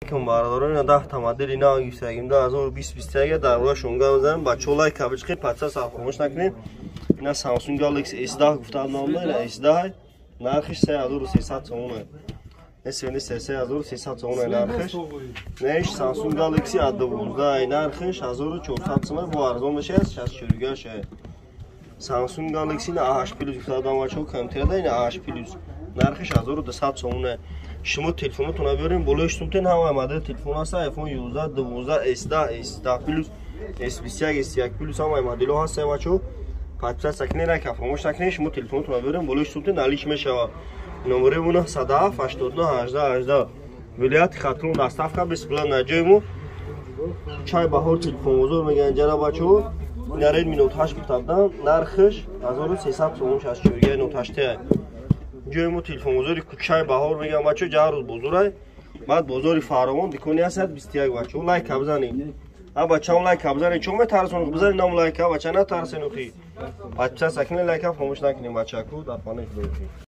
Алейкум, бародарон, ина 10 та модели нав гирифтагим, 2020, 21. Дар бораашон гап мезанем. Бачаҳо, лайк кабичқи, подписаться фаромӯш накунед. Ина Samsung Galaxy S10 гуфтаам, номда ина S10, нархиш 3300 сомон. S23 3300 сомон нархиш. Неш Samsung Galaxy A12, нархиш 1400 сомон, бо арзон мешавад, 64 ша. Samsung Galaxy на A8 Plus гуфтаам, бачаҳо, компютерда ина A8 Plus. Нархиш 1200 сомон. Шумо телефонотонро биёрем, болои шутумтен ҳамаи модели телефон ҳаста: iPhone 11, 12, S10, S10 Plus, S21, S1 Plus, ҳамаи моделҳо ҳаста. Бачаҳо, подписаться кунед, лайка фаромӯш накунед. Шумо телефонотонро биёрем, болои шутумтен налич мешавад. Номерои мо 907 89 18 18, вилояти Хатлон, доставка бесплатно. Ҷои мо Чай Баҳор телефонбозор мегӯянд ҷара. Бачаҳо, ина Redmi Note 8 гуфта будам, нархиш 1300 сомон, 64 Note 8. Ҷои мо телефонбозори Кӯчаи Баҳор мегӯям, бачаҳо, ҷарӯз бозорай, баъд бозори Фаровон, дикони ҳастад 21. Бачаҳо, лайка бизанед. А бачаам, лайка бизанед, чо метарсонӣ? Бизанед нам лайка, бача, натарсен охи. Подписаться кунед, лайка фаромӯш накунед, бачаку, дар паноҳи Худо.